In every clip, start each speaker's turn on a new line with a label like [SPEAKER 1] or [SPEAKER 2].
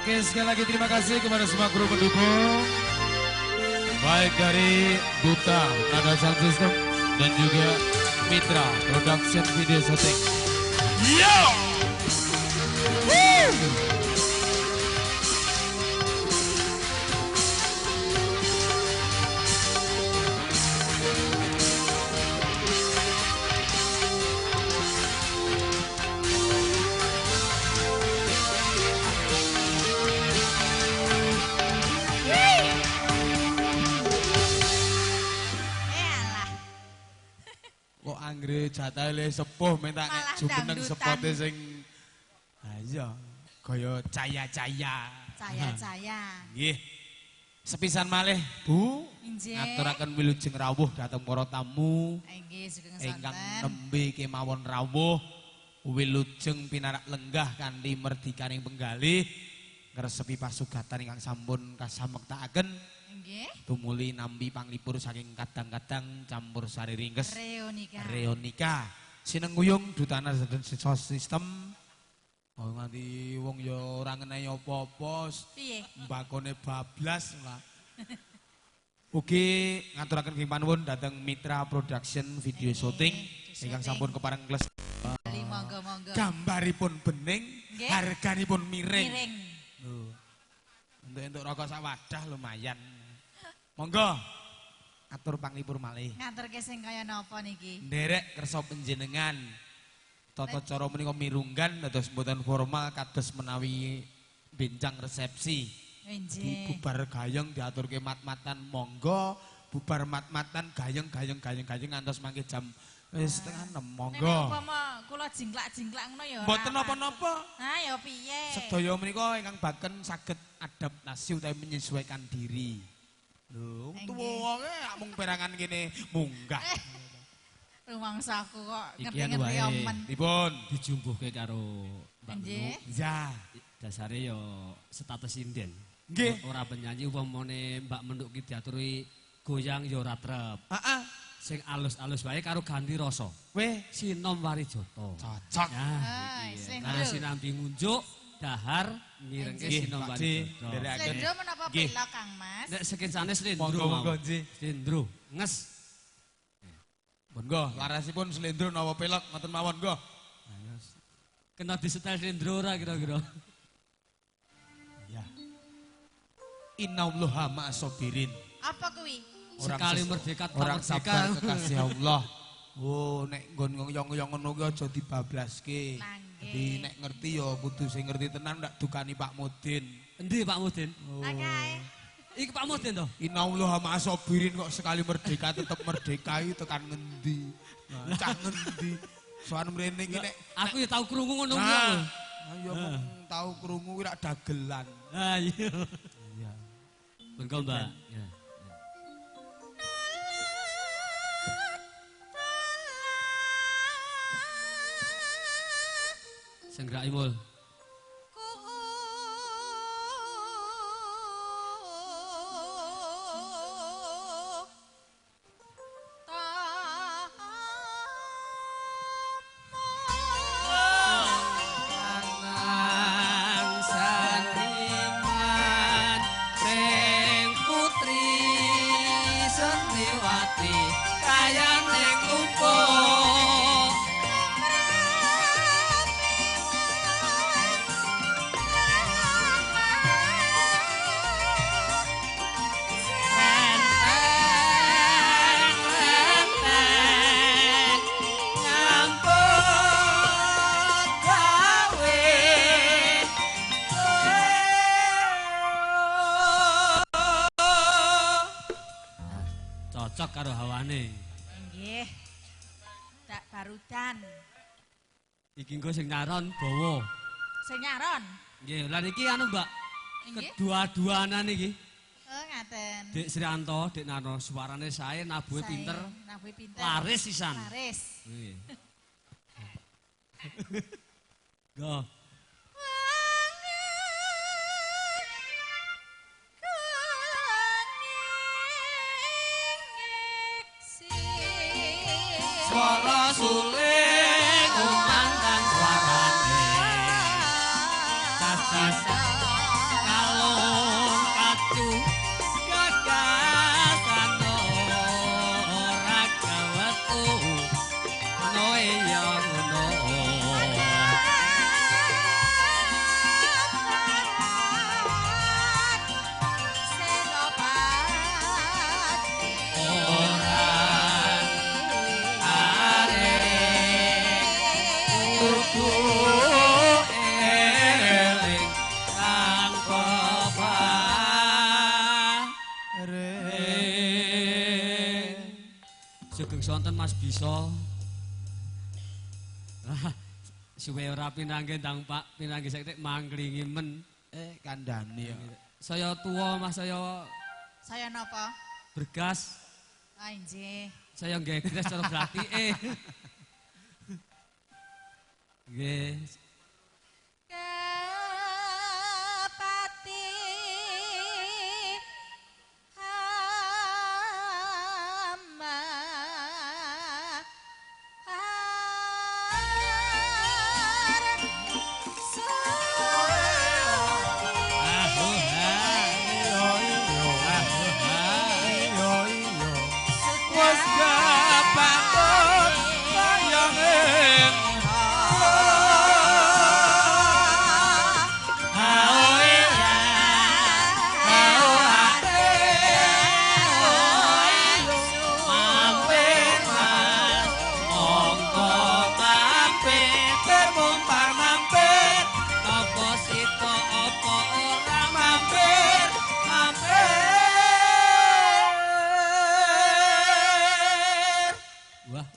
[SPEAKER 1] Oke, sekali lagi terima kasih kepada semua kru pendukung, baik dari Duta Nada Sound System dan juga Mitra Production Video Shooting. Yo! Woo! Anggre jatahe le sepuh minta jumeneng sepote sing ha iya kaya caya-caya.
[SPEAKER 2] Caya-caya.
[SPEAKER 1] Nggih. Sepisan malih, Bu, ngaturaken wilujeng rawuh dhateng para tamu.
[SPEAKER 2] Nggih, sugeng sonten.
[SPEAKER 1] Ingkang nembe kemawon rawuh wilujeng pinarak lenggah kanthi merdikaning penggalih ngresepi pasugatan ingkang sampun kasamektakaken.
[SPEAKER 2] Nggih.
[SPEAKER 1] Tumuli nampi panglipur saking kadang-kadang campur sari ringkes
[SPEAKER 2] Reonika.
[SPEAKER 1] Reonika. Sinenguyung Dutana Sound System. Oh nganti wong ya ora ngenehi apa-apa.
[SPEAKER 2] Piye?
[SPEAKER 1] Mbakone bablas lah. Ugi ngaturaken nggih panuwun dhateng Mitra Production Video Shooting ingkang sampun kepareng kles.
[SPEAKER 2] Monggo-monggo.
[SPEAKER 1] Gambaripun bening, harganipun miring.
[SPEAKER 2] Miring.
[SPEAKER 1] Lho. Entuk-entuk rokok sak wadah lumayan. Monggo atur panglipur malih.
[SPEAKER 2] Ngaturke sing kaya napa niki?
[SPEAKER 1] Nderek kersa panjenengan. Tata cara menika mirunggan dados mboten formal kados menawi benjang resepsi.
[SPEAKER 2] Nggih.
[SPEAKER 1] Bubar gayeng diaturke mat-matan monggo, bubar mat-matan gayeng gayeng gayeng gayeng ngantos mangke jam 5:30 monggo.
[SPEAKER 2] Nek umpama kula jingklak-jingklak ngono ya ora.
[SPEAKER 1] Mboten napa-napa.
[SPEAKER 2] Ha ya piye?
[SPEAKER 1] Sedaya menika ingkang baken saged adaptasi utawi menyesuaikan diri. Lho, tuwa wonge mung perangan kene munggah.
[SPEAKER 2] Rumangsaku kok ngerti-ngerti omen.
[SPEAKER 1] Dipun
[SPEAKER 3] dijumbuhke karo Mbak Nunu.
[SPEAKER 1] Ya,
[SPEAKER 3] dasare ya status sinden.
[SPEAKER 1] Nggih.
[SPEAKER 3] Ora penyanyi upamane Mbak Menduk ki diaturi goyang ya ora trep.
[SPEAKER 1] Heeh.
[SPEAKER 3] Sing alus-alus wae karo ganti rasa.
[SPEAKER 1] Weh,
[SPEAKER 3] Sinom Warijoto.
[SPEAKER 1] Cocok.
[SPEAKER 3] Nah, karo sinambi ngunjuk dahar mirengke Sinom Warijoto.
[SPEAKER 2] Slendro menapa pelok Kang Mas?
[SPEAKER 3] Nek sekincane slendro.
[SPEAKER 1] Monggo-monggo nggih.
[SPEAKER 3] Slendro nges.
[SPEAKER 1] Monggo, larasipun slendro napa pelok ngoten mawon nggo.
[SPEAKER 3] Kena disetel slendro ora kira-kira.
[SPEAKER 1] Ya. Innallaha ma'asobirin.
[SPEAKER 2] Apa kuwi?
[SPEAKER 3] Sekali merdeka
[SPEAKER 1] orang sabar kekasih Allah. Oh, nek nggon ngoyong-ngoyong ngono ki aja dibablaske. Dadi nek ngerti ya kudu sing ngerti tenan ndak dukani Pak Mudin.
[SPEAKER 3] Endi Pak Mudin?
[SPEAKER 1] Oh.
[SPEAKER 2] Akae.
[SPEAKER 3] Iki Pak Mudin to?
[SPEAKER 1] Innallaha ma'asobirin kok sekali merdeka tetep merdeka iki tekan ngendi? Nah, cah ngendi? Sowan mrene iki nek
[SPEAKER 3] aku ya tau krungu ngono kuwi.
[SPEAKER 1] Nah, ya mung tau krungu kuwi rak dagelan.
[SPEAKER 3] Ha iya.
[SPEAKER 1] Iya.
[SPEAKER 3] Monggo Mbak. Ya. Senggerak Imul. Anang seniman sing putri seniwati kayane ngumpul. Cocok karo hawane.
[SPEAKER 2] Nggih. Tak barudan.
[SPEAKER 3] Iki engko sing nyaron bawa.
[SPEAKER 2] Sing nyaron?
[SPEAKER 3] Nggih, lan iki anu Mbak. Kedua-duanan iki.
[SPEAKER 2] Oh, ngaten.
[SPEAKER 3] Dik Srianto, Dik Narno, suarane sae, nabuhe pinter.
[SPEAKER 2] Nabuhe pinter.
[SPEAKER 3] Laris sisan.
[SPEAKER 2] Laris.
[SPEAKER 3] Nggih. Go. Swara suling kumandang suarane. Tas tas. Wonten Mas Biso. Suwe ora pinanggih ndang Pak, pinanggih sithik mangklingi men.
[SPEAKER 1] Kandhane ya.
[SPEAKER 3] Saya tuwa Mas, saya.
[SPEAKER 2] Saya napa?
[SPEAKER 3] Bergas.
[SPEAKER 2] Ah nggih.
[SPEAKER 3] Saya nggegres cara gratike. Nggih.
[SPEAKER 2] Kepati hama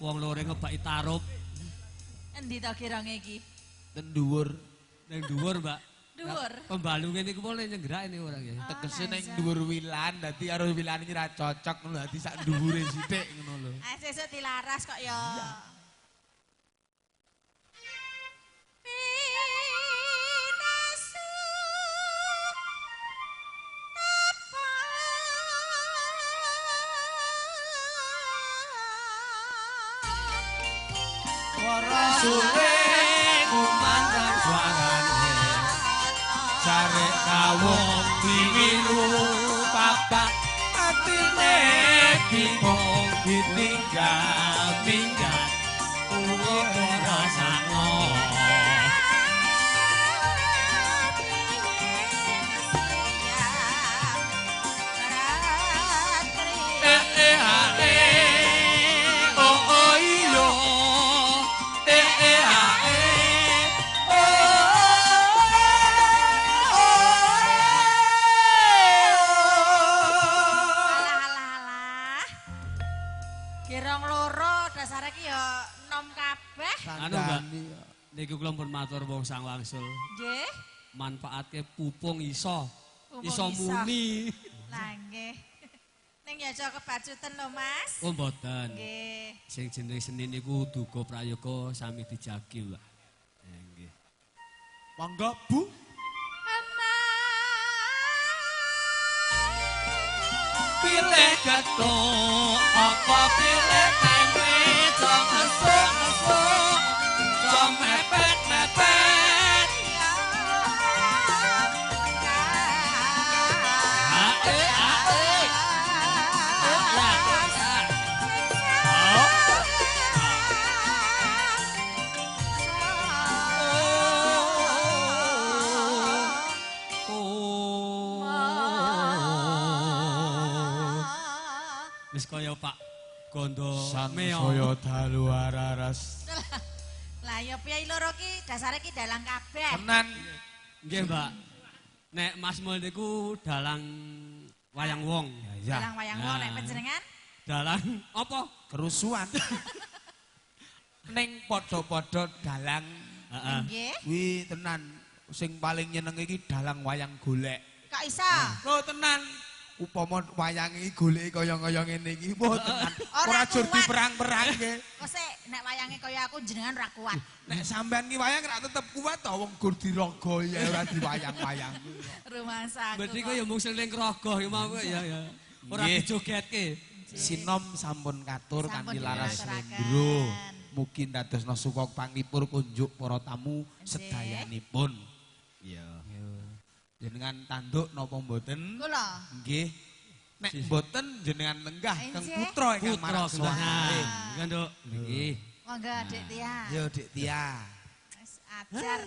[SPEAKER 3] Wong loro ngebaki tarup.
[SPEAKER 2] Endi to kirange iki?
[SPEAKER 1] Nang dhuwur.
[SPEAKER 3] Nang dhuwur, Mbak.
[SPEAKER 2] Dhuwur.
[SPEAKER 3] Pembalunge niku boleh nyenggrake niku ora nggih.
[SPEAKER 1] Tegese ning dhuwur wilan, dadi karo wilan iki ra cocok ngono, dadi sak dhuwure sithik ngono lho.
[SPEAKER 2] Ah sesuk dilaras kok ya.
[SPEAKER 1] Sule kumandang suarane jare kawung diwilu papak atine bingung ditinggal minggat kuwi ora sango.
[SPEAKER 3] Anu Mbak, niku kula pun matur wong sang wangsul.
[SPEAKER 2] Nggih.
[SPEAKER 3] Manfaatke pupung iso. Iso muni.
[SPEAKER 2] Lah nggih. Ning ya aja kebacuten lho Mas.
[SPEAKER 3] Oh mboten.
[SPEAKER 2] Nggih.
[SPEAKER 3] Sing jeneng seni niku duga prayoga sami dijagi, Mbak. Nggih.
[SPEAKER 1] Monggo Bu.
[SPEAKER 3] Pilih gethuk apa pilih tempe jong esuk-esuk jong mepet-mepet. Ae ae. Wis kaya Pak Gondo
[SPEAKER 1] Meo. Saya dalu araras.
[SPEAKER 2] Lah ya piye loro ki dasare ki dalang kabeh.
[SPEAKER 1] Tenan.
[SPEAKER 3] Nggih, Mbak. Nek Mas Mul niku dalang wayang wong.
[SPEAKER 1] Ya.
[SPEAKER 2] Dalang wayang wong nek panjenengan?
[SPEAKER 3] Dalang apa?
[SPEAKER 1] Kerusuhan. Ning padha-padha dalang.
[SPEAKER 3] Heeh.
[SPEAKER 2] Nggih.
[SPEAKER 1] Kuwi tenan sing paling nyenengi iki dalang wayang golek.
[SPEAKER 2] Kok iso?
[SPEAKER 1] Lho tenan. Upama wayang iki goleki kaya-kaya ngene iki, wah tenan. Ora jur diperang-perangke.
[SPEAKER 2] Kok sik nek wayange kaya aku jenengan ora kuat.
[SPEAKER 1] Nek sampean ki wayang ora tetep kuat to wong gur diraga ya ora diwayang-wayang.
[SPEAKER 2] Rumangsaku.
[SPEAKER 3] Berarti kok ya mung seling raga ya mau ya ya. Ora dijogetke.
[SPEAKER 1] Sinom sampun katur kanthi laras slendro. Mugi ndadosna suka panglipur kunjuk para tamu sedayanipun. Iya. Jenengan tanduk napa mboten?
[SPEAKER 2] Kula.
[SPEAKER 1] Nggih. Nek mboten jenengan lenggah teng putra ingkang marak sowan.
[SPEAKER 3] Nggih, Nduk. Nggih.
[SPEAKER 2] Monggo Dik Tia.
[SPEAKER 1] Yo Dik Tia.
[SPEAKER 2] Wis ajar.